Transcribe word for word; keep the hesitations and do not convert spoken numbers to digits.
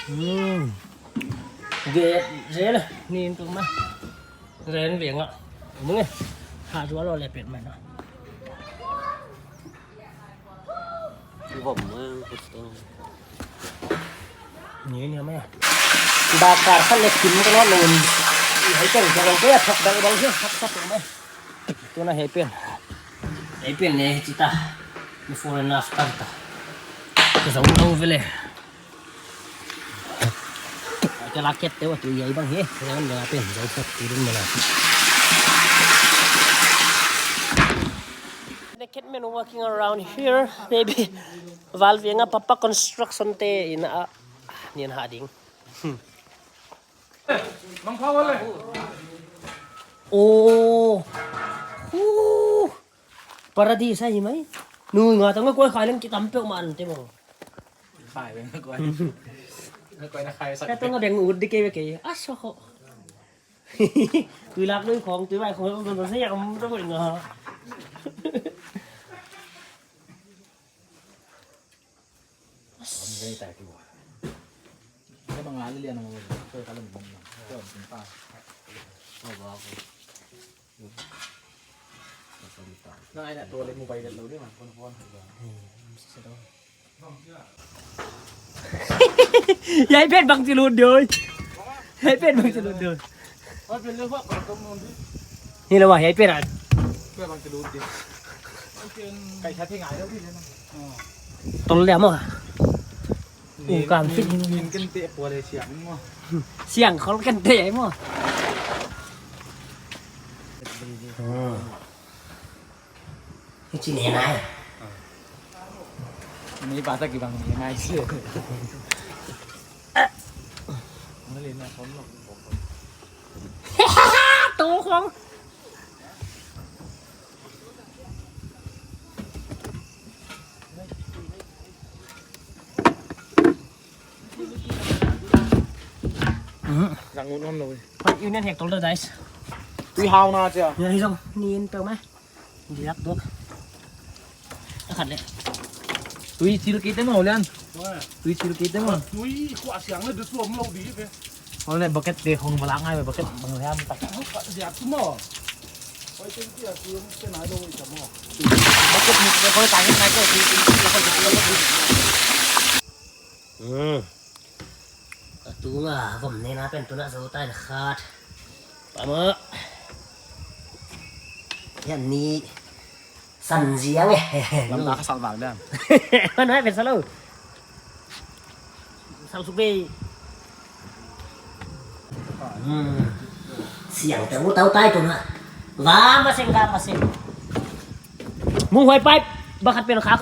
Hmm. Ge, zel, ni in tung ma. Zel veng a. Mung e. Ha zual lou le pet mai na. Vom ma, kusto. Ni ni ma. Ba kar khan le kim ka lo lo. Hai teng ka lo ko ya thok dal bal hi, hak sa tung mai. Tuna hei pen. Hei pen ne chita. Before and after ta. Ka zong lo vele. Ka la ket te wa tu yai bang he. Ka zong lo pen zong ket tu dun mala. The cat men working around here. Maybe Valve nga papa construction te in a nian ha ding. Mang pha wale. Oh. Huh. Paradise ahi mai. Nu nga tang koi khai leng ki tam peuhmah te mo. Khai leng koi. Koi na khai sak. Ka tang beng ud di ke ke. Aso ko. Tui lak lui khong, tui vai khong, ko ko se ya kam to ko nga. Ang gani tayo kiwa. Ang mga alili ang mga wala. Ito yung kalam mo na. Ito yung pinta. Ito ba ako? Nang ay na to, ulit mo pa yung load yun, ah. Phone, phone. Yai pen bang chi lut doi. Yai pen bang chi lut doi. Ni lo wa yai pen a. Tol le mo. U kam fit. Siang khol kan te mo. Hichi ne nai. Ni ba ta ki bang ne nai si. To khong. Rang un on lo. Union hek tol da, guys. Tui hau na chia. Ya, hi zong, ni in tau mai. Diak dok. A khat le. Tui chil kite mo lian. Tui chil kite mo. Tui khua siang le du suam lo di ve. Hol le bucket te hong bala ngai bucket bang le ham tak. Dia tu mo. Koi ten ti a tu se na do ta mo. Bucket ni koi ta ni na ko. Hmm. Ka tunga vom ne na pen tuna zo tai khat. Pama. Yan ni san ziang e. Lam na ka sal bang dan. Mana pen salo. Sal suk be. Hmm. Siang te u tau tai tuna. Va ma seng va ma seng. Mung huai pipe. Ba khat pen khak.